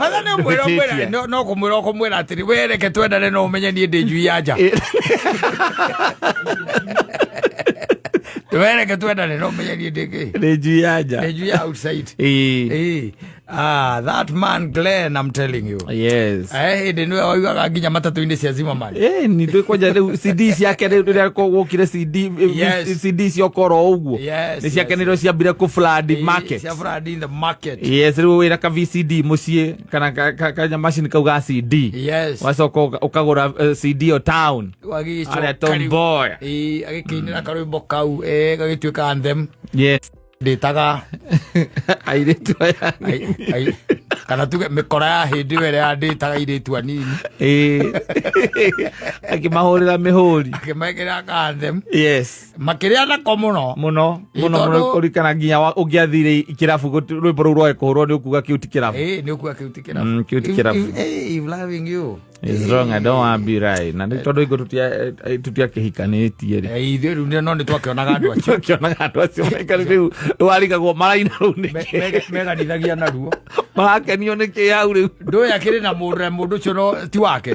Bata nĩ ũmwĩra ũmwĩra ndũhĩtĩtie. no kũmwĩra ũkũmwĩra atĩrĩ we reke twendane no ũmenye niĩ ndĩ njui ya nja. We reke twendane no ũmenye niĩ ndĩ kĩ? Ndĩ njui ya nja. Ndĩ njui ya outside. Ĩĩ. Ĩĩ. Ah, that man Glenn, I'm telling you. Yes. Eh, hĩndĩ nĩwe waugaga nginya matatũ-inĩ cia Zimmerman. Eh, ni ndå kwanja rä CD ciake rä rä a gwokire CD Yes. CD ciokoro å guo Yes, nä ciake yes, nä rä ciambire kå flood market. Cia flood in the market. Yes, rä u wä na ka VCD må ciä kana kanyamacini kau ga CD. Yes. Wacoka ũkagũra CD o town. Wagĩcoka Arĩa rĩu. Tom Mboya. Ĩĩ, agĩkĩinĩra karwĩmbo kau eh, gagĩtuĩka anthem. Yes. Ndĩtaga Airĩtu aya. Kana tuge mĩkora ya hĩndĩ ĩyo ĩrĩa yandĩtaga airĩtu anini. Ĩĩ. Akĩmahũrĩra mĩhũri. Akĩmekĩra ka anthem. Yes. Makĩrĩa nako mũno. Mũno Ĩĩ, mũno mũno kũrikana nginya ũngĩathire kĩrabu rwĩmbo rũu rwage kũhũrwo nĩ ũkuga kĩu ti kĩrabu. Ĩĩ, nĩ ũkuga kĩu ti kĩrabu. Kĩu ti kĩrabu. If loving you It's wrong, I don't want to be right. Na nĩ tondũ hingo tũtiakĩhikanĩtie rĩ. Ithuĩ rĩu no nĩ twakĩonaga andũ acio. Tũkĩonaga andũ acio maikarĩte rĩu rĩu warigagwo maraina rĩu nĩkĩ. Meganithagia naruo. Marakenio nĩkĩ hau rĩu. Ndũĩ akĩrĩ na mũndũ na mũndũ ũcio no ti wake.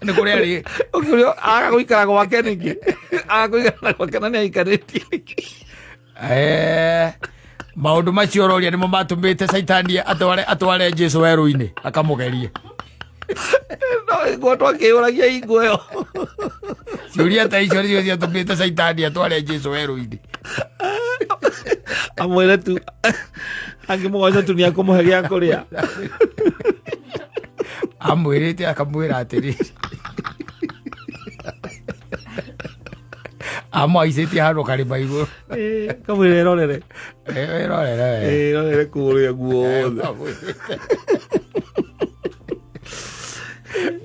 Nĩ kũrĩa arĩ. Ũkĩũrio aga gũikara gwake nĩkĩ? Aga gũikara gwake na nĩahikanĩtie nĩkĩ? Maũndũ macio ũroria nĩmo matũmĩte caitani atware Jesu werũ-inĩ akamũgerie. No hingo twakĩyũragia hingo ĩyo. Ciũria ta icio nĩcio ciatũmĩte caitani atware Jesu werũ-inĩ. Amwĩre tu angĩmũgoca tu nĩekũmũhe gĩa kũrĩa. Amwĩrĩte akamwĩra atĩrĩrĩ amwaicĩtie handũ karĩma igũrũ. Kamwĩre erorere. Ĩrorere we. Ĩrorere kũrĩa guothe.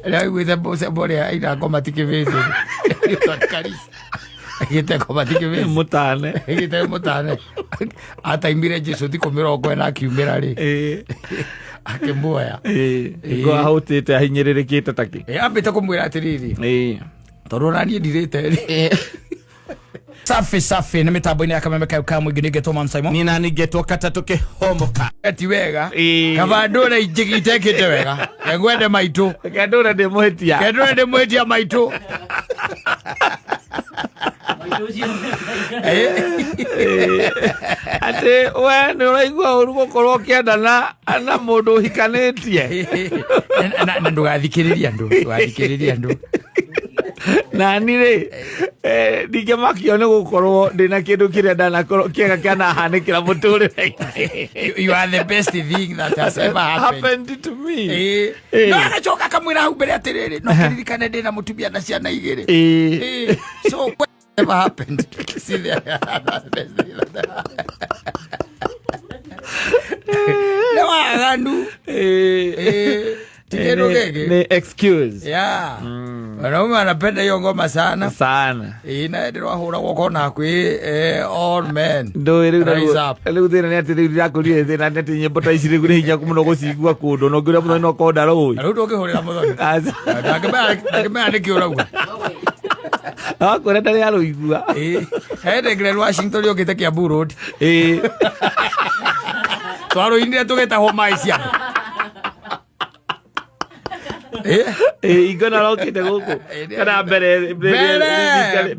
Rĩrĩa aiguĩte mũcembo ũrĩa aina ngoma ti kĩbĩcĩ. Karisa. Aigĩte ngoma ti kĩbĩcĩ. Mũtane. Aigĩte mũtane. Ataimire Jesu thikũ 40 akiumĩra rĩ. Akĩmuoya. Ngo ahũtĩte ahinyĩrĩrĩkĩte takĩ. Ambĩte kũmwĩra atĩrĩrĩ. Tondũ ona niĩ ndirĩte rĩ. Safi safi nĩ mĩtambo-inĩ ya kameme kayo ka mũingĩ nĩngetwo Man Simon. Nĩ nani ngetwo katatũ kĩhomoka. Ti wega. Ĩĩ. Kaba ndũre njigi itekĩte wega. Ngwende maitũ. Kendũre ndĩ mũhĩtia. Kendũre ndĩ mũhĩtia maitũ. Atĩ we nĩ ũraigua ũru gũkorwo ũkĩendana na mũndũ ũhikanĩtie. Na ndũgathikĩrĩrie andũ. Ndũgathikĩrĩrie andũ. Nani rĩ ndingĩmakio nĩ gũkorwo ndĩna kĩndũ kĩrĩa ndanakorwo kĩega kĩanahanĩkĩra mũtũrĩre. You are the best thing that has ever happened. Happened to me. Ĩĩ. Ĩĩ. No agacoka akamwĩra hau mbere atĩrĩrĩ no kĩririkane ndĩna mũtumia na ciana igĩrĩ. Ĩĩ. Ĩĩ. So what ever happened? See there, that's the best thing that Nĩ waganu. Ĩĩ. Ĩĩ. Ti kĩndũ gĩkĩ. Nĩ excuse. Yeah. Wanaume wanapenda hiyo ngoma sana. Sana. Ĩĩ na ndĩrwahũragwo kona kwĩ all men. Ndũĩ rĩu Rise up. Rĩu thĩna nĩ atĩ rĩu ndirakũrire thĩna nĩ atĩ nyĩmbo ta ici rĩu nĩ hinya mũno gũcigua kũndũ na ũngĩũria mũthoni no korwo ndarũĩ. Rĩu ndũngĩhũrĩra mũthoni. Aca. Ndangĩmenya nĩkĩ ũrauga. Akwĩra ndarĩ arũigua. Ĩĩ. Hende Glen Washington yũkĩte Kiambu Road. Ĩĩ. Twarũinire tũgĩtahwo maĩ cia andũ. Ĩĩ. Ĩĩ, ingo narokĩte gũkũ kana mbere Mbere,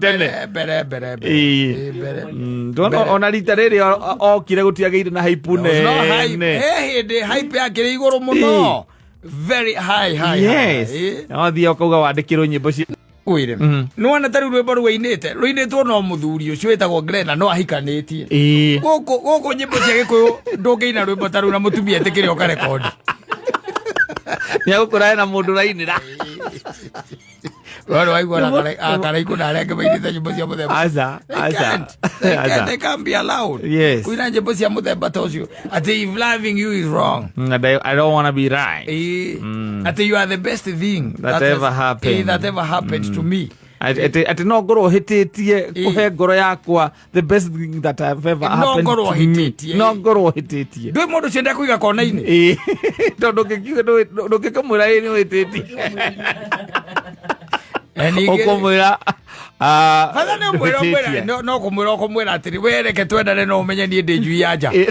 tene. mbere, mbere, mbere. Ĩĩ. Ĩĩ, mbere. Ndona ona rita rĩrĩ okire gũtiagĩire na hype There was no hype. nene. He hĩndĩ hype yakĩrĩ igũrũ mũno. Very high, high, high. Yes. Ĩĩ. Wathiĩ ũkauga wandĩkĩrwo nyĩmbo cia Kwĩre. Nĩwona ta rĩu rwĩmbo rũinĩte rũinĩtwo no mũthuri ũcio wĩtagwo Glenn na no ahikanĩtie. Ĩĩ. Gũkũ nyĩmbo cia gĩkũyũ ndũngĩina rwĩmbo ta rũu na mũtumia etĩkĩre ũkarekondi. Nĩ agũkora hena mũndũ ũrainĩra. We nĩwaigua na Karaikũ na arĩa angĩ mainĩte nyĩmbo cia mũthemba. Aca, They aca. can't. They Aca. can't. They can't be allowed. Yes. Kuina nyĩmbo cia mũthemba ta ũcio. Atĩ if loving you is wrong. And I don't wanna be right. Ĩĩ. Atĩ you are the best thing That ever happened. Ĩĩ, that ever happened to me. Atĩ no ngorwo hĩtĩtie Ĩĩ. kũhe ngoro yakwa the best thing that have ever No happened ngorwo to me. hĩtĩtie. No ngorwo hĩtĩtie. Ndũĩ mũndũ ũcio ndekũiga kona-inĩ. Ĩĩ. Tondũ ndũngĩkĩmwĩra ĩĩ nĩ ũhĩtĩtie. Na ningĩ- Ũkũmwĩra Bata nĩ ũmwĩra ũmwĩra ndũhĩtĩtie. no kũmwĩra ũkũmwĩra atĩrĩ we reke twendane no ũmenye niĩ ndĩ njui ya nja. Ĩĩ.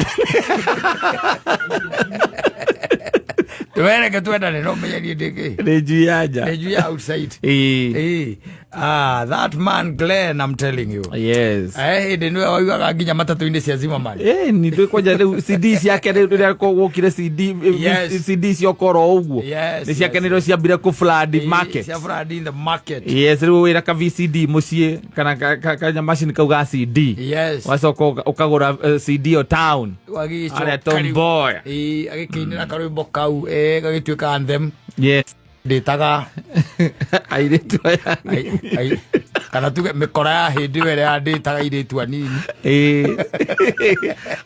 Wereke twendane no menye niĩ ndĩ kĩ. Nĩ njui ya nja. Ndĩ njui ya outside. Ĩĩ. Ĩĩ. Ah, that man Glenn, I'm telling you. Yes. Eh, hĩndĩ nĩwe waugaga nginya matatũ-inĩ cia Zimmerman. Ĩĩ, ni ndå kwanja rä CD ciake rä rä a gwokire CD Yes. CD ciokoro å guo Yes, nä ciake yes, nä rä ciambire kå flood Ĩĩ, market. Cia flood in the market. Yes, rä u wä ra ka VCD må ciä kana kanyamacini kau ga CD. Yes. Wacoka ũkagũra CD o town. Wagĩcoka Arĩa rĩu. tomboy. Ĩĩ, agĩkĩinĩra karwĩmbo kau eh, gagĩtuĩka anthem. Yes. Ndĩtaga Airĩtu aya. Kana tuge mĩkora ya hĩndĩ ĩyo ĩrĩa yandĩtaga airĩtu anini. Ĩĩ.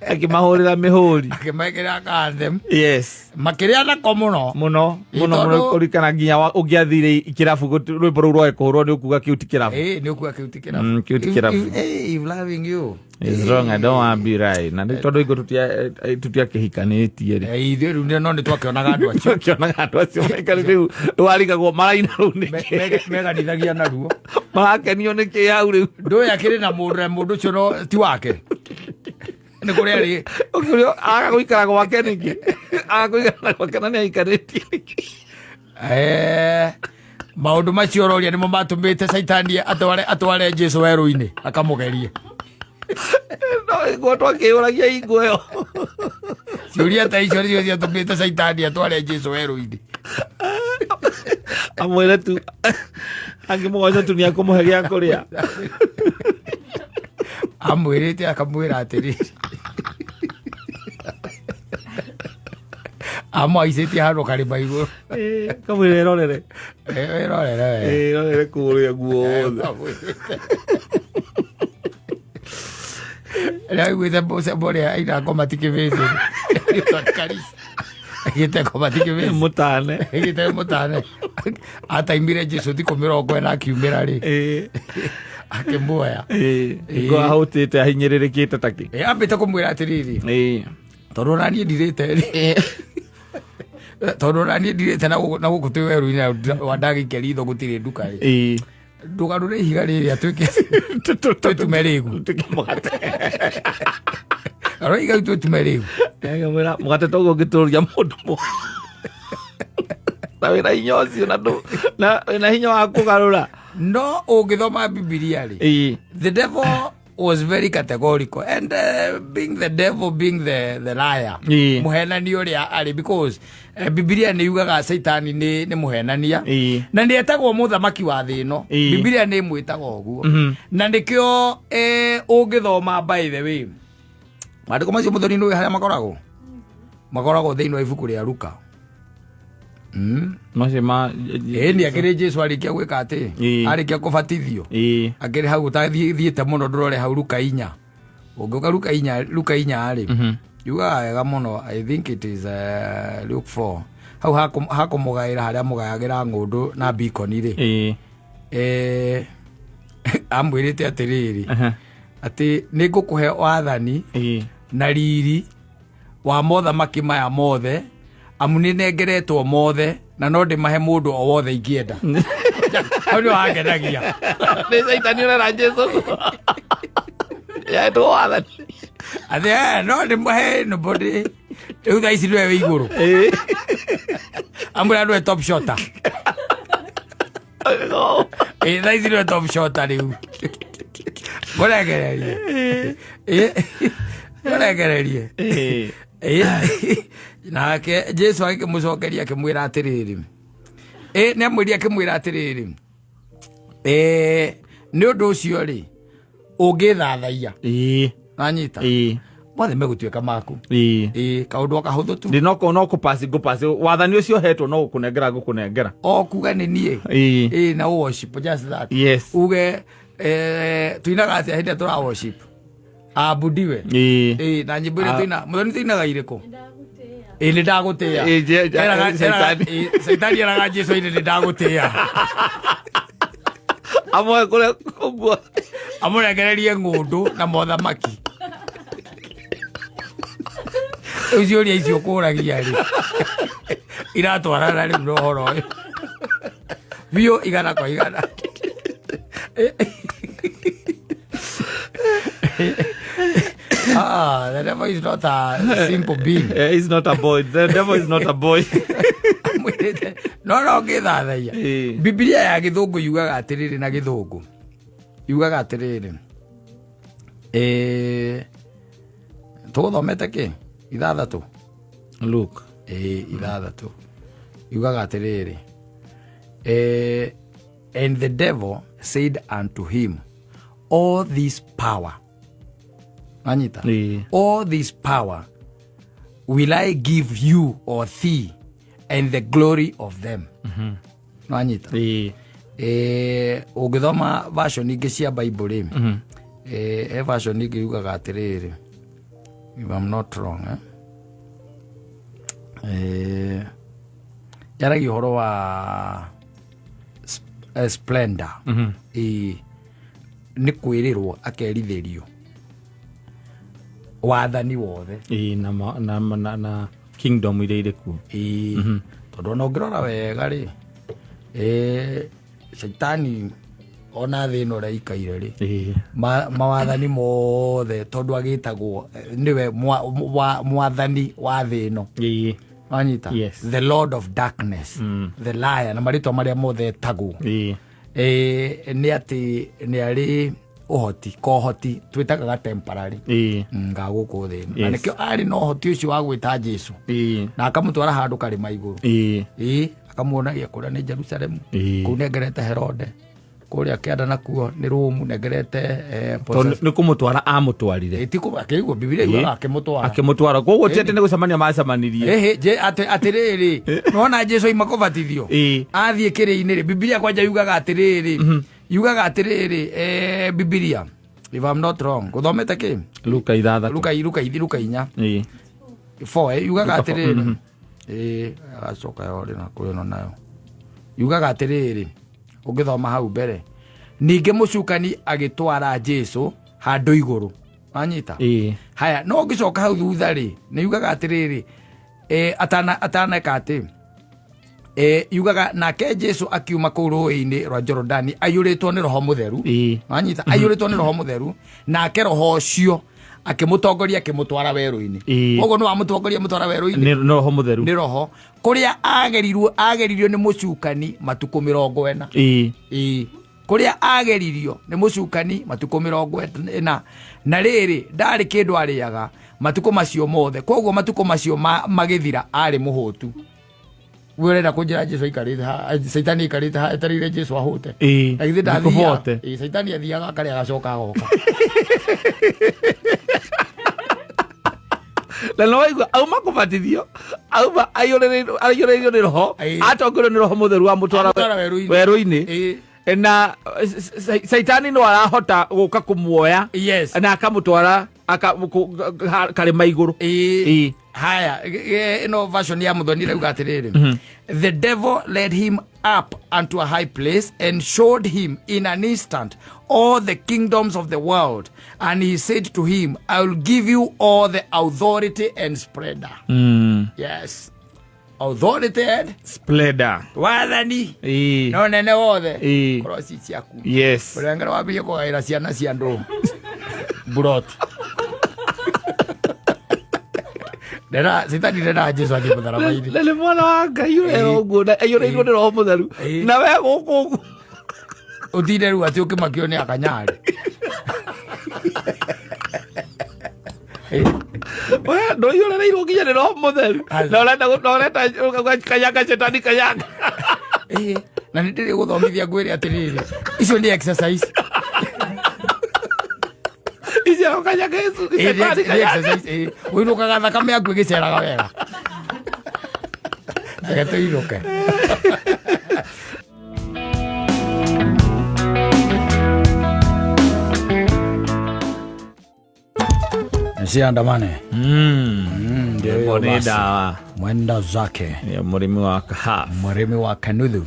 Akĩmahũrĩra mĩhũri. Akĩmekĩra ka anthem. Yes. Makĩrĩa nako mũno. Mũno Ĩĩ, mũno mũno tondũ- ũrikana nginya ũngĩathire kĩrabu rwĩmbo rũu rwae kũhũrwo nĩ ũkuga kĩu ti kĩrabu. Ĩĩ, nĩ ũkuga kĩu ti kĩrabu. Kĩu ti kĩrabu. If loving you. It's wrong, I don't want to be right. Na nĩ tondũ ingo tutiakĩhikanĩtie rĩ. Eh, ithuĩ rĩu no nĩ twakĩonaga andũ acio. Kĩonaga andũ acio maikarĩte rĩu warigagwo maraina rĩu nĩkĩ. Meganithagia naruo. Marakenio nĩkĩ hau rĩu. Ndũĩ akĩrĩ na mũndũ na mũndũ ũcio no ti wake. Nĩ kũrĩa arĩ. Ũkĩũrio aga gũikara gwake nĩkĩ? Aga gũikara gwake na nĩahikanĩtie nĩkĩ? Eh, maũndũ macio ũroria nĩmo matũmĩte caitani atware Jesu werũ-inĩ akamũgerie. No iguo twakĩyũragia hingo ĩyo. Ciũria ta icio nĩcio ciatũmĩte caitani atware Jesu werũ-inĩ. Amwĩre tu angĩmũgoca tu nĩekũmũhe gĩa kũrĩa. Amwĩrĩte akamwĩra atĩrĩrĩ. Amũhaicĩtie handũ karĩma igũrũ. Kamwĩre ĩrorere. Eh, wĩrorere we. Ĩrorere kũrĩa guothe. Rĩrĩa aiguĩte mũcembo ũrĩa aina ngoma ti kĩbĩcĩ. Aigĩte ngoma ti kĩbĩcĩ. Mũtane. Aigĩte mũtane. Ataimire Jesu thikũ 40 akiumĩra rĩ. Akĩmuoya. Ngo ahũtĩte ahinyĩrĩrĩkĩte takĩ. Ambĩte kũmwĩra atĩrĩrĩ. Tondũ ona niĩ ndirĩte rĩ. Tondũ ona niĩ ndirĩte na gũkũ twĩ werũ-inĩ wa ndagĩikia ritho gũtirĩ nduka rĩ. Ndũgarũre ihiga rĩrĩ atuĩke twĩtume rĩgu. Tuĩke mũgate. Garũra ihiga rĩu twĩtume rĩgu. Akamwĩra mũgate toguo ũngĩtũria mũndũ na wĩna hinya ũcio na wĩna hinya wa kũgarũra. No ũngĩthoma Bibilia rĩ, the devil was very categorical and being the devil being the liar, mũhenania ũrĩa arĩ, because Bibilia nĩ yugaga Caitani nĩ mũhenania na nĩ etagwo mũthamaki wa thĩ ĩno. Bibilia nĩ ĩmwĩtaga ũguo. Na nĩkĩo ũngĩthoma, by the way, maandĩko macio mũthoni nĩ harĩa makoragwo thĩinĩ wa ibuku rĩa Luka. Macio ma Ĩĩ, nĩ akĩrĩ Jesu arĩkia gwĩka atĩ arĩkia kũbatithio akĩrĩ hau ũtathiĩte mũno ndũrore hau Luka 4. Ũngĩũka Luka 4 rĩ, yugaga wega mũno. I think it is Luke 4. Hau hakũmũgaĩra harĩa mũgayagĩra ng'ũndũ na bikoni rĩ. Amwĩrĩte atĩrĩrĩ, atĩ nĩ ngũkũhe wathani na riri wa mothamaki maya mothe, amu nĩ nengeretwo mothe na no ndĩmahe mũndũ o wothe ingĩenda. Hau nĩ wangenagia. Nĩ Caitani ũrera Jesu. Yaetwo wathani. Atĩ no ndĩmahe nobody. Rĩu thaa ici nĩwe wĩ igũrũ. Amwĩra nĩwe top shotter. Thaa ici nĩwe top shotter rĩu. Mũrekererie. Mũrekererie. Nake Jesu agĩkĩmũcokeria akĩmwĩra atĩrĩrĩ. Nĩ amwĩrire akĩmwĩra atĩrĩrĩ. Nĩ ũndũ ũcio rĩ, ũngĩthathaia. Wanyita? Mothe megũtuĩka maku. Kaũndũ o kahũthũ tu. Ndĩ no kũpasi ngũpasi wathani ũcio ũhetwo no gũkũnengera ngũkũnengera. O kuga nĩ niĩ. Na worship just that. Yes. Uge tuinaga atĩa hĩndĩ ĩrĩa tũra worship? Abudiwe. Na nyĩmbo iria tuina, mũthoni tuinaga irĩkũ? Nĩ ndagũtĩĩa. Caitani eraga Jesu ĩrĩ nĩ ndagũtĩĩa. Amwe kũrĩa ũguo. Amũrekererie ng'ũndũ na mothamaki. Rĩu ciũria icio ũkũragia rĩ, iratwarana rĩu na ũhoro ũyũ. Biũ 100 kwa 100. Ah, the devil is not a simple being. He's not a boy. The devil is not a boy. Amwĩrĩte, no no ngĩthathaia. Bibilia ya gĩthũngũ yugaga atĩrĩrĩ, na gĩthũngũ yugaga atĩrĩrĩ, tũgũthomete kĩ 6. Luke. 6 yugaga atĩrĩrĩ, and the devil said unto him, all this power, anyita, all this power will I give you or thee, and the glory of them. Anyita. Ũngĩthoma version ingĩ cia Bible rĩ, he version ingĩ yugaga atĩrĩrĩ, if I'm not wrong, yaragia ũhoro wa splendor. Nĩ kwĩrĩrwo akerithĩrio wathani wothe. Na kingdom iria irĩ kuo. Tondũ ona ũngĩrora wega rĩ, caitani ona thĩ ĩno ũrĩa ikaire rĩ, mawathani mothe, tondũ agĩtagwo nĩwe mwathani wa thĩ ĩno. Wanyita? Yes. The lord of darkness, the liar, na marĩtwa marĩa mothe etagwo. Nĩ atĩ nĩ arĩ ũhoti, kohoti twĩtagaga temporary ga gũkũ thĩ ĩno. Na nĩkĩo arĩ na ũhoti ũcio wa gwĩta Jesu na akamũtwara handũ karĩma igũrũ. Akamuonagia kũrĩa nĩ Jerusalemu, kũu nengerete Herode, kũrĩa kĩanda nakuo nĩ Rũmu, nengerete Tondũ nĩ kũmũtwara amũtwarire. Akĩigua Bibilia yugaga akĩmũtwara. Akĩmũtwara. Koguo ti atĩ nĩ gũcemania macemanirie. Atĩrĩrĩ, nĩwona Jesu aima kũbatithio, athiĩ kĩrĩ-inĩ rĩ, Bibilia kwanja yugaga atĩrĩrĩ, yugaga atĩrĩrĩ, Bibilia, if I'm not wrong, gũthomete kĩ? Luka 6. Luka 4. 4, yugaga atĩrĩrĩ. Agacoka yorĩ na kũrĩ ĩno nayo. Yugaga atĩrĩrĩ, ũngĩthoma hau mbere, ningĩ mũcukani agĩtwara Jesu handũ igũrũ. Wanyita? Haya, no ũngĩcoka hau thutha rĩ, nĩ yugaga atĩrĩrĩ, ataneka atĩ, yugaga nake Jesu akiuma kũu rũĩ-inĩ rwa Jorodani aiyũrĩtwo nĩ Roho Mũtheru. Wanyita? Aiyũrĩtwo nĩ Roho Mũtheru, nake Roho ũcio akĩmũtongoria akĩmũtwara werũ-inĩ. Koguo nĩ wamũtongoria mũtwara werũ-inĩ. Nĩ Roho Mũtheru. Nĩ Roho. Kũrĩa ageririo nĩ mũcukani matukũ 40. Kũrĩa ageririo nĩ mũcukani matukũ 40. Na rĩrĩ, ndarĩ kĩndũ arĩaga matukũ macio mothe. Koguo matukũ macio magĩthira arĩ mũhũtu. We ũrenda kũnjĩra Jesu aikarĩte ha, Caitani aikarĩte ha, etereire Jesu ahũte. Na githĩ ndathiaga? Nĩkũhote. Caitani athiaga akarĩa agacoka agoka. Na no waigua auma kũbatithio, auma aiyũrĩrĩirio nĩ Roho, atongorio nĩ Roho Mũtheru amũtwara Amũtwara werũ-inĩ. werũ-inĩ. Na Caitani no arahota gũka kũmuoya na akamũtwara karĩma igũrũ. Haya, ĩno version ya Mũthoni ĩrauga atĩrĩrĩ, the devil led him up unto a high place and showed him in an instant all the kingdoms of the world, and he said to him, I will give you all the authority and splendor. Yes, authority and splendor. Wathani no nene wothe. Korwo ci ciaku. Ũrengera wambie kũgaĩra ciana cia andũ mburoti. Ndera Caitani ndera Jesu athiĩ mũtharaba-inĩ. Na nĩ mwana wa Ngai ũrera ũguo, na aiyũrĩirwo nĩ Roho Mũtheru. Na we gũkũ ũguo. Ũtinde rĩu atĩ ũkĩmakio nĩ akanyarĩ. We ndũiyũrĩrĩirwo nginya nĩ Roho Mũtheru. Na ũrenda kanyanga Caitani kanyanga. Na nĩ ndĩrĩ gũthomithia ngwĩre atĩrĩrĩ, icio nĩ exercise. Icio kanyanga Yesu, Caitani Nĩ kanyanga. exercise, ũinũkaga thakame yaku ĩgĩceraga wega. Reke tũinũke. Nsiandamane. Ndio hiyo Nĩ basi. ndawa. Mwenda zake. Ya mũrĩmi wa kahawa. Mũrĩmi wa kanuthu.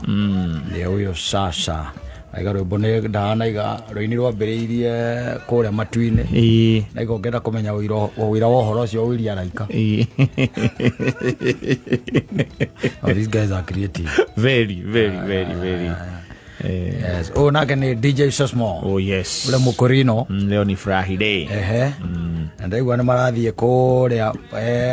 Ndio huyo sasa. Aiga rwĩmbo nĩ ndanaiga rũini rwambĩrĩirie kũrĩa matu-inĩ. Na iga ũngĩenda kũmenya ũira wa ũhoro ũcio ũirie araika. Oh, these guys are creative. Very, very, very, very. Yes. Oh, nake ni DJ Sosmo. Oh, yes. Ule mũkũrino. Leo ni Friday. Ehe. Na ndaigua nĩ marathiĩ kũrĩa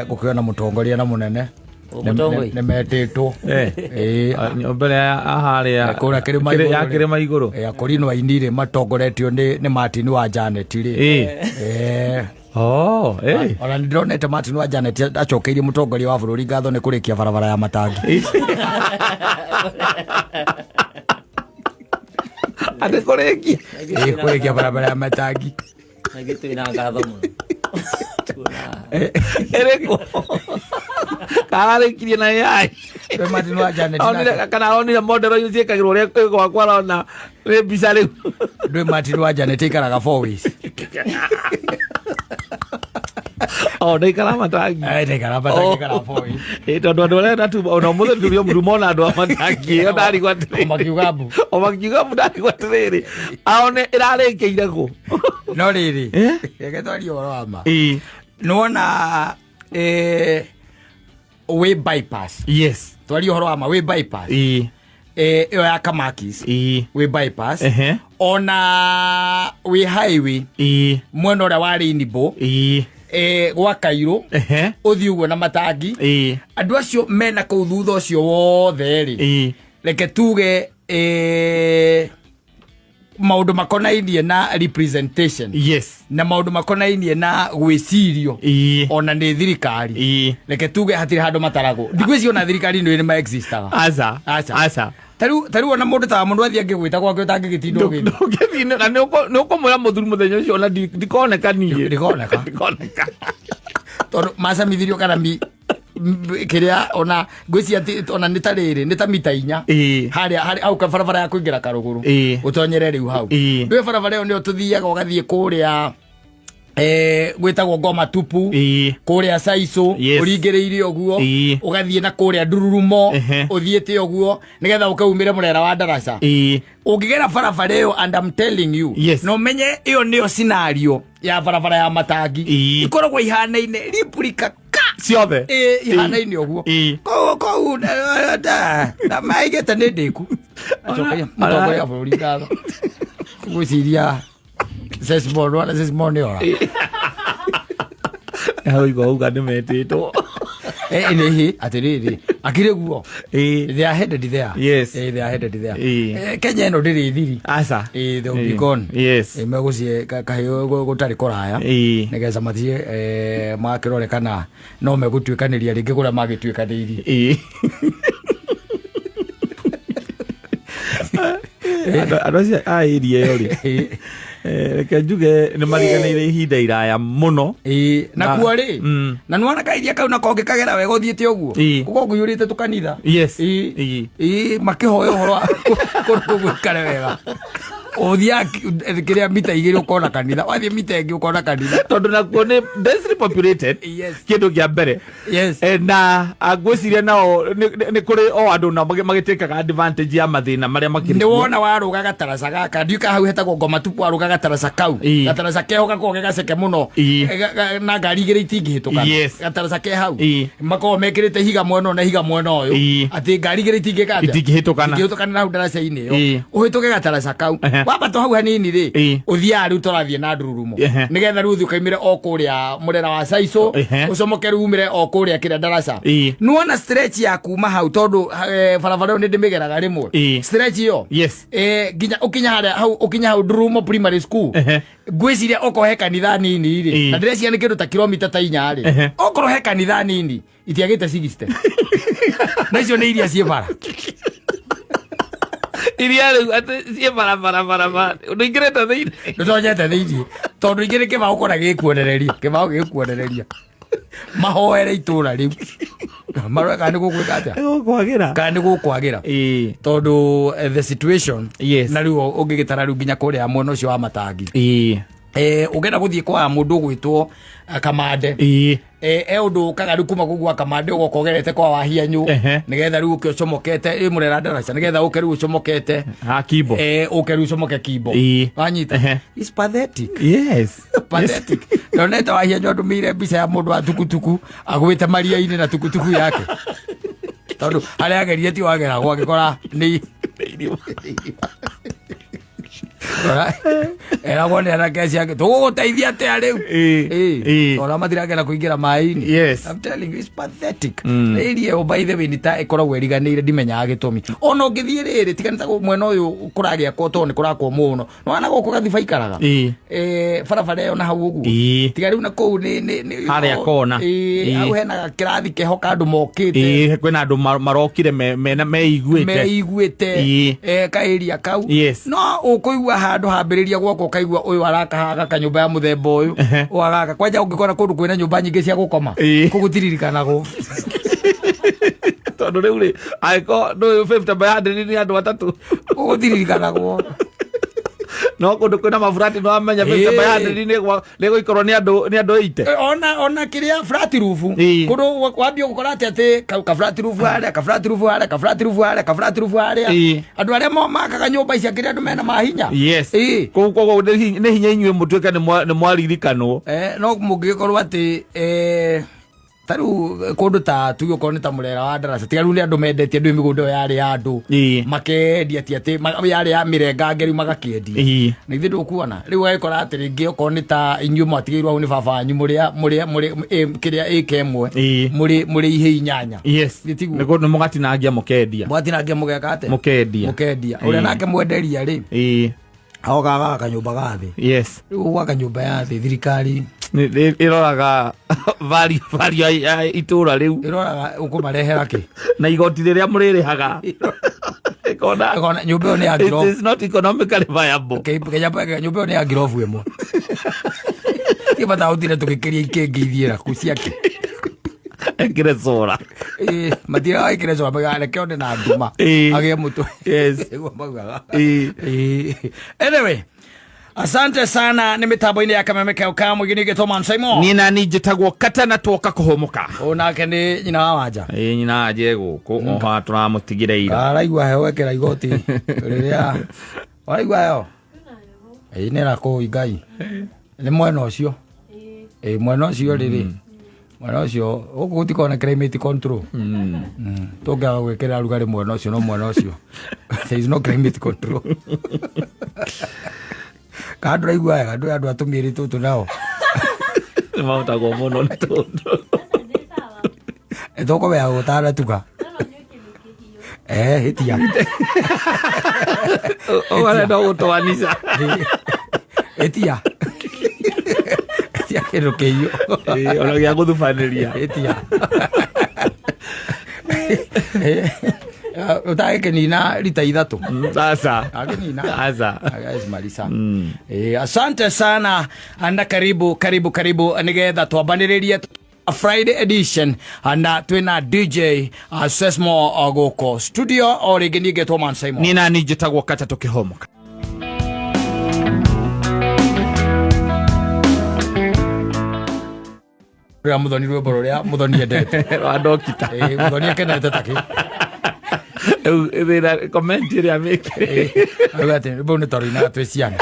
gũkĩona mũtongoria na mũnene. Mũtongoi. Nĩ metĩtwo. Ĩĩ. Nyũmba ĩrĩa harĩa Kũrĩa kĩrĩma igũrũ ya rĩ. kĩrĩma igũrũ. Akorino aini rĩ matongoretio nĩ Martin wa Janet rĩ. Oh, eh. Ona nĩ ndĩronete Martin wa Janet acokeirie mũtongoria wa bũrũri ngatho nĩ kũrĩkia barabara ya matangi. Atĩ kũrĩkia. Ĩĩ, kũrĩkia barabara ya matangi. Na ithuĩ twĩna ngatho mũno. Ĩrĩkũ? Kararĩkirie na AI. Ndũĩ Martin wa Janet Onire kana onire model iria ciĩkagĩrwo ũrĩa kwĩ gwakwa arona nĩ mbica rĩu. Ndũĩ Martin wa Janet aikaraga four ways. O ndaikara matangi. Ndaikara matangi, aikaraga four ways. Ĩ, tondũ andũ arĩa natu ona ũmũthĩ tũrĩ o mũndũ mona andũ a matangi ĩyo ndarigwo atĩrĩrĩ. O makiuga mbu. O makiuga mbu ndarigwo atĩrĩrĩ. Aone ĩrarĩkĩire kũ? No rĩrĩ, reke twarie ũhoro wa ma. Nĩwona wĩ bypass. Yes. Twarie ũhoro wa ma wĩ bypass. Ĩyo ya Kamakis. Wĩ bypass. Ona wĩ highway. Mwena ũrĩa wa Rainbow. Gwa Kairũ. Ũthiĩ ũguo na matangi. Andũ acio mena kũu thutha ũcio wothe rĩ. Reke tuge maũndũ makonainie na representation. Yes. Na maũndũ makonainie na gwĩcirio. Ona nĩ thirikari. Reke tuge hatirĩ handũ mataragwo. Ndigwĩciria ona thirikari nĩ ma existaga. Aca. Aca. Aca. Tarĩu ona mũndũ ta mũndũ athiĩ angĩgwĩta gwake ũtangĩgĩtinda ũgĩthiĩ. Ndũngĩthiĩ na nĩ ũkũmwĩra mũthuri mũthenya ũcio ona ndikoneka niĩ. Ndikoneka. Ndikoneka. Tondũ macamithirio kana kĩrĩa ona ngwĩciria atĩ ona nĩ ta rĩrĩ, nĩ ta mita inya. Harĩa, harĩa, hau barabara ya kũingĩra Karũgũrũ. Ũtonyere rĩu hau. Ndũĩ barabara ĩyo nĩyo tũthiaga ũgathiĩ kũrĩa, gwĩtagwo Ngoma Tupu. Kũrĩa Saico, ũringĩrĩirie ũguo. Ũgathiĩ na kũrĩa Ndururumo, ũthiĩte ũguo, nĩgetha ũke umĩre mũrera wa Ndaraca. Ũngĩgera barabara ĩyo, and I'm telling you, no menye ĩyo nĩyo scenario ya barabara ya matangi. Ikoragwo ihanaine replica ka ciothe. Ihanaine ũguo. Kũu, kũu, na, na, na maigĩte nĩ ndĩku. Acokagia, mũtongoria wa bũrũri ngatho. Ngwĩciria Sesmon, wana Sesmon nĩ ora. Hau igua uga nĩ metĩtwo. Nĩ hi, atĩrĩrĩ, akĩrĩ guo. They are headed there. Yes. They are headed there. Kenya ĩno ndĩrĩ thiri. Aca. They will be gone. Yes. Megũciĩ kahĩũ gũtarĩ kũraya. Nĩgetha mathiĩ, makĩrore kana no megũtuĩkanĩria rĩngĩ kũrĩa magĩtuĩkanĩirie. Andũ acio a area ĩyo rĩ, reke njuge nĩ mariganĩire ihinda iraya mũno. Na kuo rĩ, na nĩwona kairia kau nako ũngĩkagera wega ũthiĩte ũguo, gũkorwo kũiyũrĩte tũkanitha. Yes. Makĩhoya ũhoro wa kũndũ kũu gũikare wega. Ũthiaga kĩrĩa mita igĩrĩ ũkona kanitha, wathiĩ mita ĩngĩ ũkona kanitha. Tondũ nakuo nĩ densely populated, Yes. kĩndũ kĩa mbere. Yes. Na ngwĩciria nao nĩ kũrĩ o andũ nao magĩtĩkaga advantage ya mathĩna marĩa makĩrĩ Nĩ kuo. wona warũga gataraca gaka, ndiũĩ kana hau hetagwo Ngoma Tupu, warũga gataraca kau. Gataraca keho gakoragwo ge gaceke mũno. Na ngari igĩrĩ itingĩhĩtũkana. Yes. Gataraca ke hau. Makoragwo mekĩrĩte ihiga mwena ũyũ na ihiga mwena ũyũ. Atĩ ngari igĩrĩ itingĩka atĩa? Itingĩhĩtũkana. Itingĩhĩtũkana hau ndaraca-inĩ ĩyo. Ũhĩtũke gataraca kau. Wambata hau hanini rĩ, ũthiaga rĩu tũrathiĩ na ndururumo. Nĩgetha rĩu ũthiĩ ũkaimĩre o kũrĩa mũrera wa Saico, ũcomoke rĩu umĩre o kũrĩa kĩrĩa ndaraca. Nĩwona stretch ya kuma hau tondũ, barabara ĩyo nĩ ndĩmĩgeraga rĩmwe. Stretch ĩyo. Yes. Nginya ũkinya harĩa hau, ũkinya hau Ndururumo Primary School. Ngwĩciria okorwo he kanitha nini rĩ, na ndĩreciria nĩ kĩndũ ta kilomita ta inya rĩ. Okorwo he kanitha nini, itiagĩte 60. Na icio nĩ iria ciĩ bara. Iria rĩu atĩ ciĩ bara, bara, bara, bara. Ndũingĩrĩte thĩinĩ. Ndũtonyete thĩinĩ. Tondũ ingĩ nĩ kĩbaũ kũna gĩkuonereria. Kĩbaũ gĩkuonereria. Mahoere itũra rĩu. Marore kana nĩ gũgwĩka atĩa? Nĩ gũkwagĩra. Kana nĩ gũkwagĩra. Tondũ, the situation. Yes. Na rĩu ũngĩgĩtara rĩu nginya kũrĩa mwena ũcio wa matangi. Ũngĩenda gũthiĩ kwa mũndũ ũgwĩtwo, Kamande. Ũndũ ũkaga rĩu kuma kũu gwa Kamande ũgoka ũgerete kwa Wahianyũ. Nĩgetha rĩu ũke ũcomokete, mũrera ndaraca, nĩgetha ũke rĩu ũcomokete. Ha, Kimbo. Ũke rĩu ũcomoke Kimbo. Wanyita? It's pathetic. Yes. Pathetic. Ndonete Wahianyũ andũmĩire mbica ya mũndũ wa tukutuku agwĩte maria-inĩ na tukutuku yake. Tondũ harĩa agerire ti wageragwo agĩkora nĩ Rora, Eragwo nĩ anake acio angĩ tũgũgũteithia atĩa rĩu? Ĩĩ. Ona matirakena kũingĩra maĩ-inĩ. Yes. I'm telling you, it's pathetic. Area ĩyo by the way nĩ ta ĩkoragwo ĩriganĩire, ndimenyaga gĩtũmi. Ona ũngĩthiĩ rĩrĩ, tiga nĩ ta mwena ũyũ kũragĩakwo tondũ nĩ kũrakwo mũno, nĩwana gũkũ gathiba ikaraga. Barabara ĩyo na hau ũguo. Tiga rĩu na kũu nĩ Harĩa kona. Hau hena kĩrathi keho ka andũ mokĩte. Ĩĩ, kwĩna andũ marokire meiguĩte. Meiguĩte. Kaĩria kau. Yes. No ũkũigua handũ hambĩrĩria gwakwo, ũkaigua ũyũ araka kanyũmba ya mũthemba ũyũ, ũyũ agaka kwanja. Ũngĩkora kũndũ kwĩna nyũmba nyingĩ cia gũkoma, kũu gũtiririkanagwo. Tondũ rĩu rĩ, angĩkorwo ndũĩ 50 by 100 nĩ andũ atatũ. Kũu gũtiririkanagwo. No kũndũ kwĩna maburati no amenya 50 by 100 nĩ gũikarwo nĩ andũ 80. Ona kĩrĩa flat roof, kũndũ wambia gũkora atĩ ka flat roof harĩa, ka flat roof harĩa, ka flat roof harĩa, ka flat roof harĩa. Andũ arĩa makaga nyũmba ici akĩrĩa andũ mena mahinya. Kũu koguo nĩ hinya inyuĩ mũtuĩke nĩ mwaririkanwo. No mũngĩgĩkorwo atĩ ta rĩu kũndũ ta tuge okorwo nĩ ta mũrera wa ndaraca, tiga rĩu nĩ andũ mendetie andũ mĩgũnda ĩyo yarĩ ya andũ, makendia, ti atĩ yarĩ ya mĩrengange, rĩu magakĩendia. Na ithuĩ ndũkuona rĩu ũgagĩkora atĩ rĩngĩ okorwo nĩ ta inyuĩ mwatigĩirwo hau nĩ baba wanyu mũrĩ kĩrĩa ĩka ĩmwe, mũrĩ ihĩ 8. Nĩ tiguo? Nĩ mũgatinangia mũkendia. Mwatinangia mũgeka atĩa? Mũkendia. Mũkendia. Ũrĩa nake mwenderia rĩ, agoka agaka kanyũmba ga thĩ. Rĩu gwaka nyũmba ya thĩ, thirikari Ĩroraga value ya itũra rĩu. Ĩroraga ũkũmarehera kĩ. Na igoti rĩrĩa mũrĩrĩhaga ĩkona Ĩkona nyũmba ĩyo nĩ ya it ngirobu. is not economically viable. Kenya nyũmba ĩyo nĩ ya ngirobu ĩmwe, ti bata ũtire tũgĩkĩria ikĩngĩ ithiĩra ku ciake. Ekĩre cora. Matiraga ĩkĩre cora, maugaga reke one na nduma agĩe mũtwe. Nĩguo maugaga. Anyway, asante sana. Nĩ mĩtambo-inĩ ya kameme kau ka mũingĩ nĩ gĩtwo Man Simon. Niĩ nani njĩtagwo Katana, twoka kũhũmũka. Ũ nake nĩ nyina wa Wanja. Ĩĩ, nyina aje gũkũ o haha tũramũtigire ira. Araigua heho, ekĩra igoti rĩrĩa waraigua heho. Ĩĩ, nĩ kũu Ngai nĩ mwena ũcio. Ĩĩ, mwena ũcio rĩrĩ, mwena ũcio gũkũ gũtikoragwo na climate control. Tũngĩaga gwĩkĩra rugarĩ mwena ũcio, no mwena ũcio there is no climate control. Kana ndũraigua wega, ndũĩ andũ a tũmĩrĩ tũtũ nao Nĩ mahotagwo mũno nĩ tũndũ. Tũkũmenya gũtanatuka. Hĩtia. Ũrenda gũtwanica. Ĩtia, ĩtia kĩndũ kĩhiũ. Ona gĩa gũthubanĩria. Ĩtia ũtagĩkĩnina rita 3. Sasa. Agĩnina. Sasa. Marisa. Asante sana na karibu, karibu, karibu nigetha twambanĩrĩrie Friday edition na twina DJ Sesmo gũkũ studio o rĩngĩ. Niĩ ngetwo Man Simon. Niĩ nani njĩtagwo Kata, tũkĩhomoka. Rĩrĩa Mũthoni, rwĩmbo rũrĩa Mũthoni endete. Rwa ndokita. Mũthoni akenete takĩ. Rĩu thĩna comment ĩrĩa mĩkĩrĩ. Auga atĩ rwĩmbo rũu nĩ twarũinaga twĩ ciana.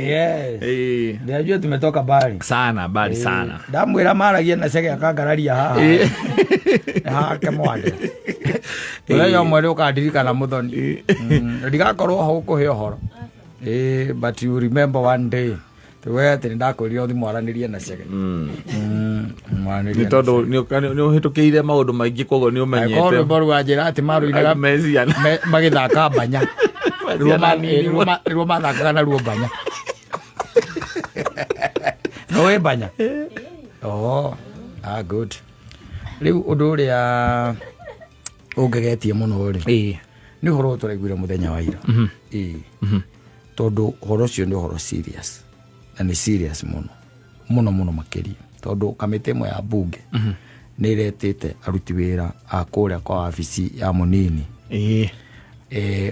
Yes. Najua tumetoka mbali. Sana, mbali sana. Ndamwĩra maragia na cege akangararia haha hake mwande mũthenya ũmwe nĩ ũkandirikana Mũthoni. Ndigakorwo ho gũkũhe ũhoro. But you remember one day we atĩ nĩ ndakwĩrire ũthi mwaranĩrie na cege. Mwaranĩrie Nĩ na tondũ nĩ ũhĩtũkĩire maũndũ maingĩ, koguo nĩ Angĩkorwo ũmenyete. rwĩmbo rũu wanjĩra atĩ marũinaga Me ciana. Magĩthaka mbanya. Ruo Ciana nini. Ruo mathakaga naruo mbanya. Nĩũĩ mbanya? Oh, ah, good. Rĩu ũndũ ũrĩa ũngegetie mũno rĩ, nĩ ũhoro ũyũ tũraiguire mũthenya wa ira. Ĩĩ, tondũ ũhoro ũcio nĩ ũhoro serious, na nĩ serious mũno mũno mũno makĩria, tondũ kamĩtĩ ĩmwe ya mbunge nĩ ĩretĩte aruti wĩra a kũrĩa kwa wabici ya mũnini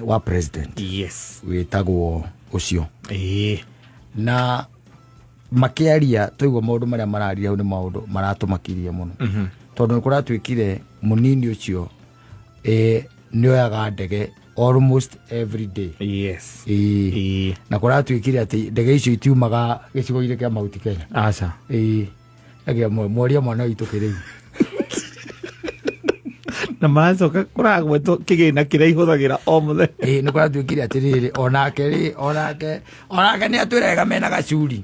wa president wĩtagwo ũcio, na makĩaria twaigua maũndũ marĩa mararia hau nĩ maũndũ maratũmakirie mũno, tondũ nĩ kũratuĩkire mũnini ũcio nĩ oyaga ndege almost every day. Ĩĩ. Na kũratuĩkire atĩ ndege icio itiumaga gĩcigo-inĩ kĩa Mount Kenya. Aca. Ĩĩ. Agĩa mworia mwana witũ kĩrĩu. Na maracoka kũragwetwo kĩgĩna kĩrĩa ihũthagĩra o mũthenya. Ĩĩ, nĩ kũratuĩkire atĩrĩrĩ, onake rĩ, onake nĩ atwĩrega mena gacuri.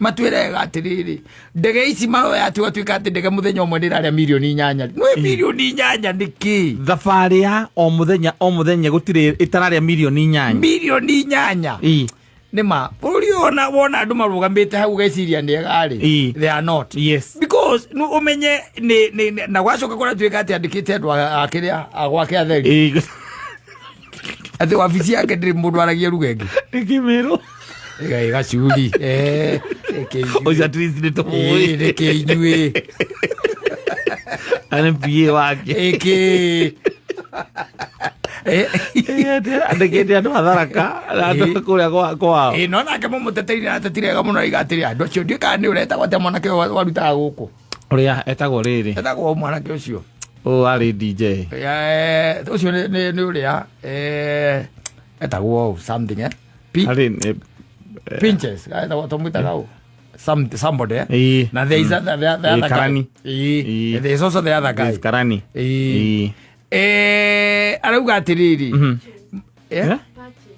Matwĩrega atĩrĩrĩ, ndege ici maroya atĩ gwatuĩka atĩ ndege mũthenya ũmwe nĩ ĩrarĩa mirioni 8. Nĩ mirioni 8 nĩ kĩ? Thabarĩ ya o mũthenya o mũthenya gũtirĩ ĩtararĩa mirioni 8. Mirioni 8. Nĩ ma bũrũri ũyũ, ona wona andũ marũgamĩte hau ũgeciria nĩ ega rĩ, they are not. Because nĩ ũmenye nĩ na gwacoka kũratuĩka atĩ andĩkĩte andũ a kĩrĩa a gwake atheri, atĩ wabici yake ndĩrĩ mũndũ aragia ruga ĩngĩ. Nĩ kĩmĩrũ. Ĩga gacuri. Reke inyuĩ. Ũcio at least nĩ tũmũĩ. Reke inyuĩ. Na nĩ PA wake. Ĩkĩ. Andĩkĩte andũ a Tharaka na andũ kũrĩa kwao. Ĩ, no nake mũmũteteri atetire wega mũno, aiga atĩrĩ, andũ acio ndiũĩ kana nĩ ũretagwo atĩa, mwanake ũyũ warutaga gũkũ. Ũrĩa etagwo rĩrĩ. Etagwo mwanake ũcio. Ũyũ arĩ DJ. Ũcio nĩ ũrĩa etagwo something Arĩ Pinches etagwo, tũmwĩtaga ũ, somebody. Na there is other, the other guy. Karani. There is also the other guy. Yes, Karani. Arauga atĩrĩrĩ. Eh?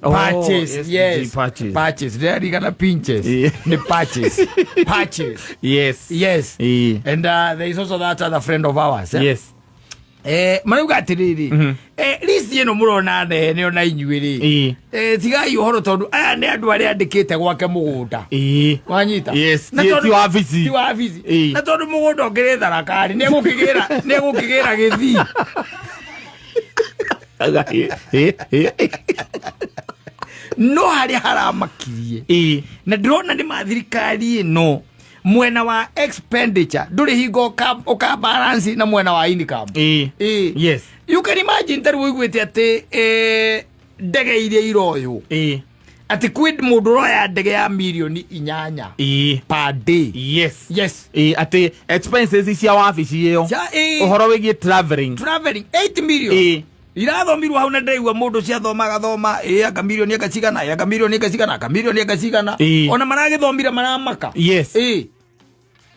Oh, Patches, yes, yes. DJ Patches. Patches. Ndĩrarigana Pinches. Nĩ Patches. Patches. Yes. And there is also that other friend of ours. Yes. Marauga atĩrĩrĩ, list ĩno mũrona nene ona inyuĩ rĩ, tigai ũhoro tondũ aya nĩ andũ arĩa andĩkĩte gwake mũgũnda. Wanyita? Yes, Na ti wabici. Ti wabici. Na tondũ mũgũnda ũkĩrĩ Tharaka-rĩ, nĩ egũkĩgĩra gĩthii. No harĩa haramakirie na ndĩrona nĩ ma thirikari ĩno, mwena wa expenditure ndũrĩ hingo ũka balance na mwena wa income. You can imagine tarĩu ũiguĩte atĩ ndege iria iroywo, atĩ kwĩ mũndũ ũroya ndege ya mirioni 8 per day. Yes. Atĩ expenses cia wabici ĩyo, ũhoro wĩgiĩ traveling. Traveling 8 million. Irathomirwo hau na ndĩraigua mũndũ ciathoma agathoma, ĩ anga mirioni anga cigana, ĩ anga mirioni anga cigana, anga mirioni anga cigana. Ona maragĩthomire maramaka.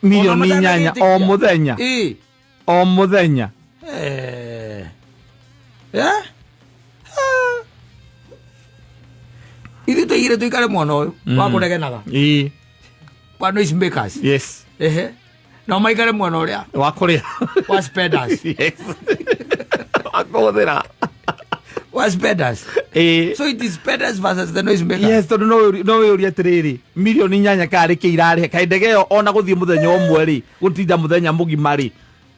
Mirioni Ona 8 o matanagĩtĩkia. mũthenya. O mũthenya. Ah. Ithuĩ tũigire tũikare mwena ũyũ wa kũnegenaga, wa noise makers. Ehe, no maikare mwena ũrĩa wa kũrĩa wa spenders. Yes, wa kũhũthĩra. Wa spenders. So it is spenders versus the noise makers. Yes, tondũ no wĩũrie atĩrĩrĩ, mirioni 8 karĩ kĩ irarĩhe? Kaĩ ndege ĩyo ona gũthiĩ mũthenya ũmwe rĩ, gũtinda mũthenya mũgima rĩ,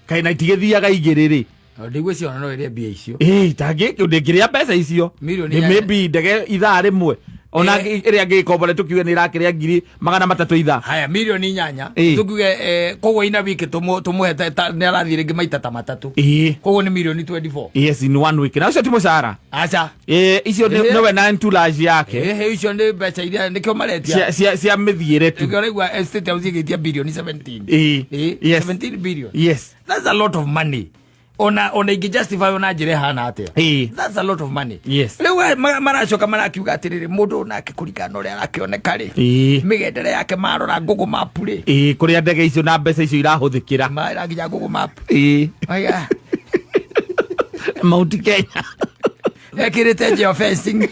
kaĩ na itigĩthiaga igĩrĩ rĩ? Ndigwĩciria no ĩrĩe mbia icio. Ĩĩ, ndangĩrĩa mbeca icio. Mirioni Nĩ 8. Maybe ndege ithaa rĩmwe ona ĩrĩa angĩgĩkombora, tũkiuge nĩ ĩrakĩrĩa 300,000 ithaa. Haya, mirioni 8, tukiuge koguo ina wiki tũmũhe nĩ arathiĩ rĩngĩ maita ta matatũ. Koguo nĩ mirioni 24. Yes, in one week, na ũcio ti mũcara. Aca. Icio nĩwe na entourage yake. Ehe, icio nĩ mbeca iria nĩkĩo maretia. Cia mĩthiĩre tu. Nĩkĩo ũraigua State House ĩgĩtia bilioni 17. 17 billion. That's a lot of money. Ona ingĩ justify ona njĩra ĩhana atĩa. That's a lot of money. Rĩu we, maracoka marakiuga atĩrĩrĩ, mũndũ nake kũringana na ũrĩa arakĩoneka rĩ, mĩgendere yake, marora Google Map rĩ, Kũrĩa ndege icio na mbeca icio irahũthĩkĩra. Mara nginya Google Map. Oiga, Mount Kenya. Ekĩrĩte geofencing,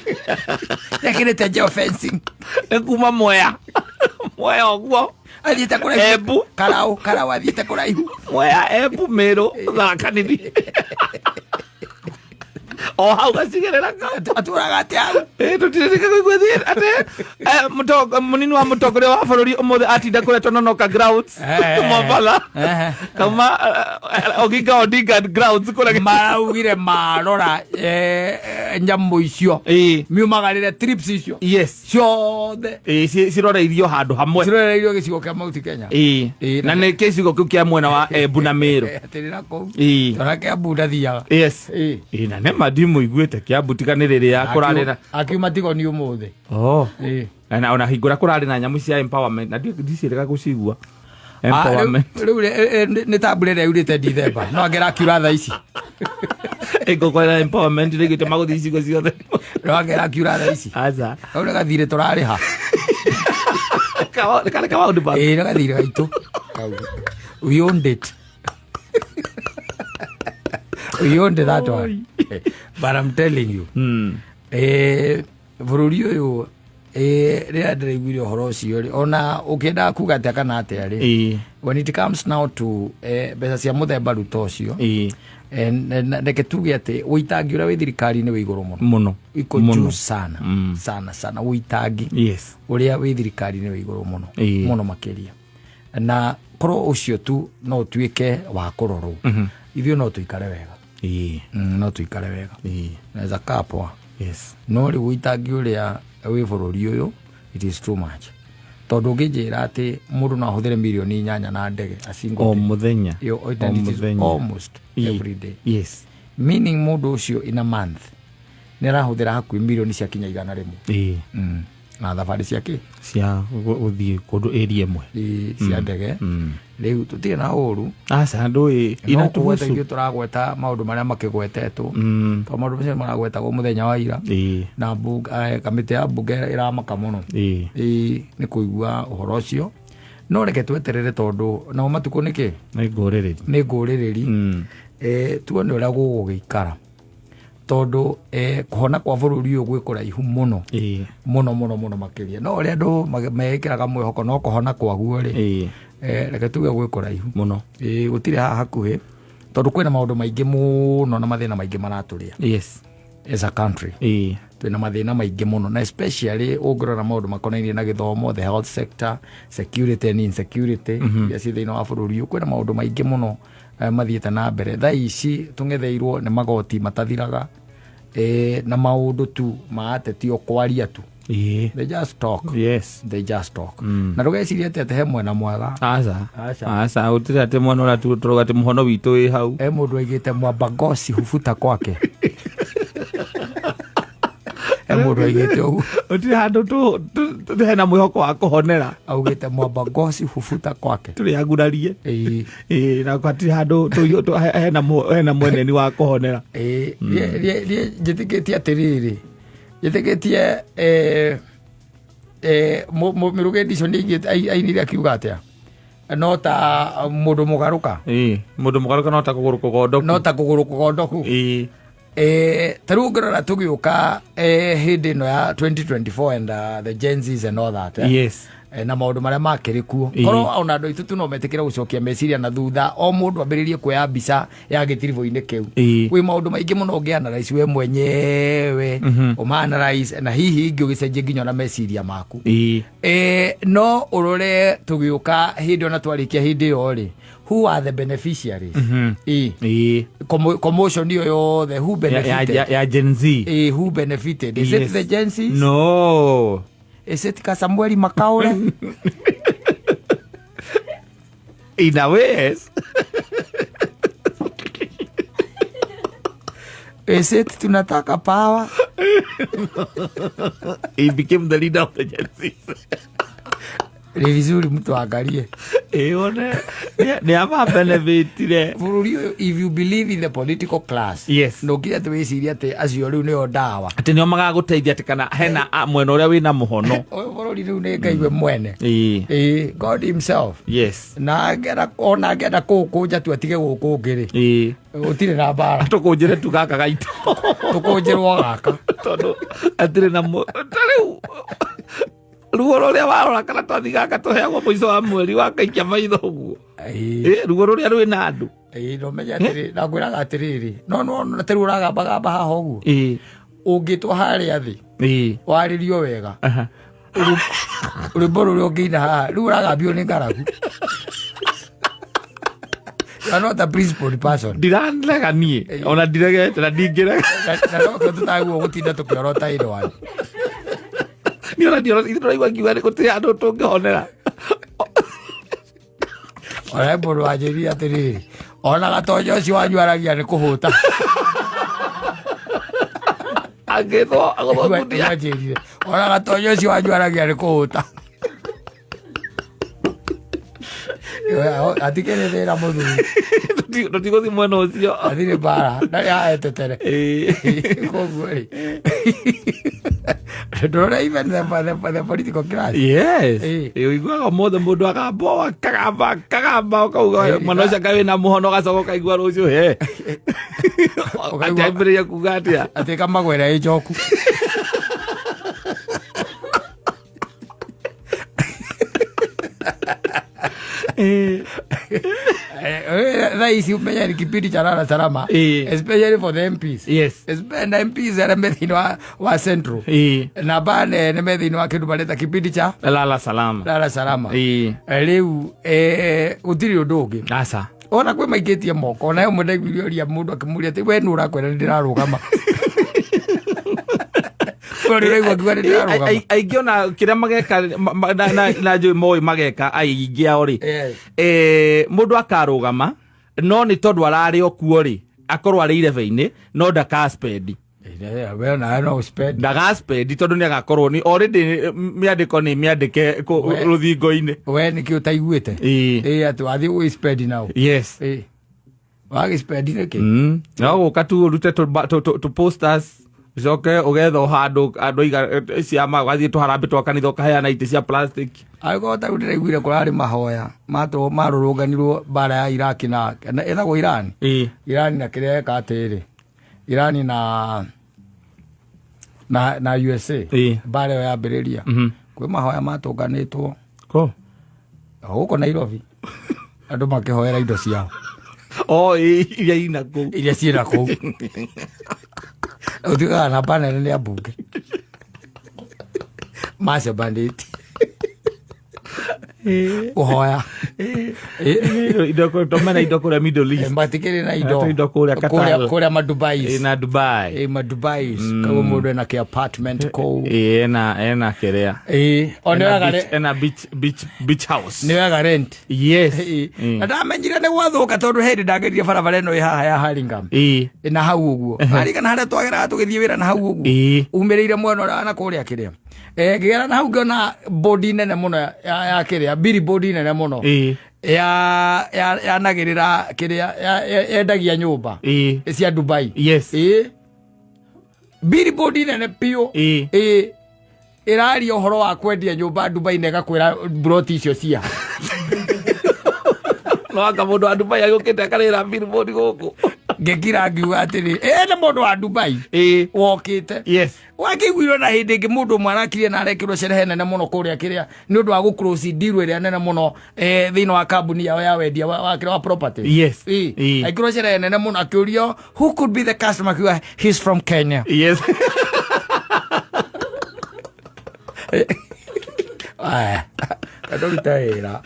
ekĩrĩte geofencing. Nĩ kuma Mwea ũguo. Athiĩte kũraihu. Embu. Karau athiĩte kũraihu. Mwea, Embu, Meru, Tharaka Nithi, o hau gacigĩrĩra kau. Atũraga atĩ hau. Tũtirĩrĩka kũigua thiĩ atĩ mũnini wa mũtongoria wa bũrũri ũmũthĩ atinda kũrĩa Tononoka grounds, Mombatha, kauma Oginga Odinga grounds kũrĩa. Maraugire marora nyamũ icio miumagarĩre trips icio ciothe. Ciroreirio handũ hamwe. Ciroreirio gĩcigo kĩa Mount Kenya. Na nĩ gĩcigo kĩu kĩa mwena wa Embu na Meru. Atĩrĩra kũu. Ona Kĩambu ndathiaga. Na nĩma ndimũiguĩte Kĩambu tiga nĩ rĩrĩa kũrarĩ na Akiuma Tigoni ũmũthĩ. Oh. Na ona hingũra kũrarĩ na nyamũ cia empowerment na ndiciĩrĩga gũcigua empowerment. Rĩu nĩ ta mbura ĩrĩa yurĩte Dithemba, no angĩra akiura thaa ici. Ĩngũkorera empowerment rĩgĩte magũthiĩ icigo ciothe. No angĩra akiura thaa ici. Aca. Kau nĩ gathirĩ tũrarĩha. Karĩ kawaũndũ ba. Ĩĩ, nĩ gathirĩ gaitũ kau. We owned it. We owned that one. But I'm telling you, bũrũri ũyũ, rĩrĩa ndĩraiguire ũhoro ũcio rĩ, ona ũkĩendaga kuga atĩa kana atĩa rĩ, when it comes now to mbeca cia mũthemba ruta ũcio, reke tuge atĩ ũitangi ũrĩa wĩ thirikari-inĩ wĩ igũrũ mũno. Mũno. Iko juu sana sana sana, ũitangi ũrĩa wĩ thirikari-inĩ wĩ igũrũ mũno, mũno makĩria, na korwo ũcio tu no ũtuĩke wa kũrorwo, ithuĩ no tũikare wega. No tũikare wega, naweza kaa poa. No rĩu ũitangi ũrĩa wĩ bũrũri ũyũ, it is too much, tondũ ũngĩnjĩra atĩ mũndũ no ahũthĩre mirioni 8 na ndege a single O day. mũthenya. And it is Mũthenya. almost every day, meaning mũndũ ũcio in a month nĩ arahũthĩra hakuhĩ mirioni cia kinya 100 na thabarĩ ciake Cia gũthiĩ kũndũ ĩria ĩmwe. Cia ndege. Rĩu tũtirĩ na ũru. Aca, ndũĩ. No kũgweta Inatuhusu. ithuĩ tũragweta maũndũ marĩa makĩgwetetwo, tondũ maũndũ macio maragwetagwo mũthenya wa ira, na kamĩtĩ ya mbunge ĩramaka mũno. Ĩĩ, nĩ kũigua ũhoro ũcio, no reke tweterere, tondũ nao matukũ nĩkĩ. Nĩ ngũrĩrĩri. Nĩ ngũrĩrĩri. Tuone ũrĩa gũgũgĩikara, tondũ kũhona kwa bũrũri ũyũ gwĩ kũraihu mũno, mũno mũno mũno makĩria, no ũrĩa andũ mekĩraga mwĩhoko no kũhona kwaguo rĩ, reke tuge gwĩ kũraihu Mũno. Ĩĩ, gũtirĩ haha hakuhĩ, tondũ kwĩna maũndũ maingĩ mũno na mathĩna maingĩ maratũrĩa as a country. Twĩna mathĩna maingĩ mũno, na especially ũngĩrora maũndũ makonainie na gĩthomo, the health sector, security and insecurity iria ciĩ thĩinĩ wa bũrũri ũyũ. Kwĩna maũndũ maingĩ mũno mathiĩte na mbere. Thaa ici tũng'etheirwo nĩ magoti matathiraga, na maũndũ tu ma ateti o kwaria tu. They just talk. They just talk. Na ndũgecirie atĩ he mwena mwega. Aca. Aca. Aca, gũtirĩ atĩ mwena ũrĩa tũrauga atĩ mũhono witũ wĩ hau. He mũndũ aigĩte mwamba ngoci hubuta kwake, he mũndũ aigĩte ũguo. Gũtirĩ handũ hena mwĩhoko wa kũhonera. Augĩte mwamba ngoci hubuta kwake. Tũrĩ agurarie. Ĩĩ. Ĩĩ, na hatirĩ handũ hena mweneni wa kũhonera. Ĩĩ, niĩ njĩtĩkĩtie atĩrĩrĩ, njĩtĩkĩtie mĩrũgendi icio nĩ aigĩte ainire akiuga atĩa, no ta mũndũ mũgarũka. Ĩĩ, mũndũ mũgarũka no ta kũgũrũ kũgondoku. No ta kũgũrũ kũgondoku. Ta rĩu ũngĩrora tũgĩũka hĩndĩ ĩno ya 2024 and the Gen Zs and all that, eh? Na maũndũ marĩa makĩrĩ kuo, korwo ona andũ aitũ tu no metĩkĩre gũcokia meciria na thutha, o mũndũ ambĩrĩrie kuoya mbica ya gĩtiribũ-inĩ kĩu, kwĩ maũndũ maingĩ mũno ũngĩ-analyze we mwenyewe, ũma-analyze na hihi ingĩ ũgĩcenjie nginya ona meciria maku. No ũrore tũgĩũka hĩndĩ ona twarĩkia hĩndĩ ĩyo rĩ, who are the beneficiaries? Commotion ĩyo yothe, who benefited? Ya Gen Z. Who benefited? Is it the Gen Zs? No. Is it Kasamueli Makaure? In a way, yes. Is it tunataka power? He became the leader of the Gen Z. Ni vizuri mtu angalie. Ĩĩ, one nĩ amabenefitire. Bũrũri ũyũ, if you believe in the political class, no nginya atĩ wĩcirie atĩ acio rĩu nĩo ndawa, atĩ nĩo magagũteithia, atĩ kana hena mwena ũrĩa wĩna mũhono. Ũyũ bũrũri rĩu nĩ Ngai we mwene. Ĩĩ, God himself. Na angĩenda, ona angĩenda kũũkũnja tu atige gũkũ ũngĩ rĩ, gũtirĩ na mbara. Tũkũnjĩre tu gaka gaitũ. Tũkũnjĩrwo gaka. Tondũ atirĩ na ta rĩu ruo rũrĩa warora karatathi gaka tũheagwo mũico wa mweri wakaikia maitho ũguo. Ruo rũrĩa rwĩna andũ. Ĩĩ, no menye atĩrĩ, na ngwĩraga atĩrĩrĩ, no no ta rĩu ũragambagamba haha ũguo, ũngĩtwo harĩa thĩ, warĩrio wega, rwĩmbo rũrĩa ũngĩina haha rĩu ũragambio nĩ ng'aragu. You are not a principled person. Ndirarega niĩ, ona ndiregete na ndingĩrega. Na nokĩo tũtagwo gũtinda tũkĩorota ĩrwani. Niĩ ona ndiora ithuĩ tũraigua ngiuga nĩ gũtirĩ handũ tũngĩhonera. Ona he mũndũ wanjĩrire atĩrĩrĩ, ona gatonya ũcio wanyu aragia nĩ kũhũta. Angĩthwo agũthwo. Anjĩrire ona gatonya ũcio wanyu aragia nĩ kũhũta, atikĩrĩ thĩna mũthuri. Tũtigũthiĩ mwena ũcio. Athirĩ mbara ndarĩ haetetere. Koguo rĩ, Ndũrona even the political class. Yes. Ĩĩ. Ũiguaga ũmũthĩ mũndũ agamba akagamba akagamba ũkauga mwana ũcio anga wĩna mũhono ũgacoka ũkaigua rũciũ he Ũkaigua- atambĩrĩria kuga atĩa. Atĩ kamagwera ĩ njoku. Thaa ici ũmenye ni kipindi cha lala salama, especially for the MPs. Especially MPs arĩa me thĩinĩ wa Central na banene me thĩinĩ wa kĩndũ mareta kipindi cha lala salama. Lala salama. Rĩu gũtirĩ ũndũ ũngĩ. Aca. Ona kwĩ maikĩtie moko, ona ĩmwe ndaiguire ũria mũndũ akĩmũria atĩ we nũ ũrakwĩra nĩ ndĩrarũgama. We nĩ ũraigua akiuga nĩ ndĩrarũgama. Aingĩ ona kĩrĩa mageka na njũĩ moĩ mageka aingĩ ao rĩ, mũndũ akarũgama no nĩ tondũ ararĩ o kuo rĩ, akorwo arĩ irebe-inĩ no ndakaspendi. We nawe no spend. Ndagaspendi tondũ nĩ agakorwo nĩ already mĩandĩko nĩ mĩandĩke rũthingo-inĩ. We nĩkĩ ũtaiguĩte? Ĩĩ. Ĩ atĩ wathiĩ gwĩ spend nao. Yes. Ĩ wagĩ spend nĩkĩ? No gũka tu ũrute tũ posters, ũcoke ũgetha o handũ andũ aiga ciama, ũgathiĩ tũharambĩ twa kanitha ũkaheana itĩ cia plastic. Angĩkorwo ta rĩu ndĩraiguire kũrarĩ mahoya matũ marũrũnganirwo mbara ya Iraki na ĩtagwo Iran. Iran na kĩrĩa eka atĩrĩ, Iran na USA, mbara ĩyo yambĩrĩria, kwĩ mahoya matũnganĩtwo Ko? O gũkũ Nairobi, andũ makĩhoera indo ciao. O ĩĩ, iria ina kũu. Iria ciĩna kũu, ũtuĩkaga namba nene nĩ ambunge macemanĩtie kũhoya. Indo tomena indo kũrĩa Middle East. Matikĩrĩ na indo. Indo kũrĩa Qatar. Kũrĩa Madubais. Na Dubai. Ĩ Madubais koguo mũndũ ena kĩ apartment kũu. Ĩĩ, ena kĩrĩa. Ĩ o nĩ Ena wega. Ena beach house. Nĩ wega rent. Yes. Ĩ. Na ndamenyire nĩ gwathũka tondũ hĩndĩ ndageririe barabara ĩno ĩ haha ya Hurlingham na hau ũguo arigana harĩa twageraga tũgĩthiĩ wĩra na hau ũguo umĩrĩire mwena ũrĩa na kũrĩa kĩrĩa, ngĩgera na hau ngĩona bodi nene mũno ya kĩrĩa billboard nene mũno ya yanagĩrĩra kĩrĩa yendagia nyũmba cia Dubai. Ĩ billboard nene biũ. Ĩ ĩraria ũhoro wa kwendia nyũmba Dubai na ĩgakwĩra mburoti icio cia No anga mũndũ wa Dubai agĩũkĩte akarĩra billboard gũkũ. Ngĩkira ngiuga atĩrĩ, ĩ nĩ mũndũ wa Dubai wokĩte. Wakĩiguirwo na hĩndĩ ĩngĩ mũndũ ũmwe arakirie na arekĩrwo cerehe nene mũno kũrĩa kĩrĩa nĩ ũndũ wa gũ deal ĩrĩa nene mũno thĩinĩ wa kambuni yao ya wendia wa property. Ekĩrwo cerehe nene mũno, akĩũrio who could be the customer, akiuga he's from Kenya. Aya, ndũrute wĩra.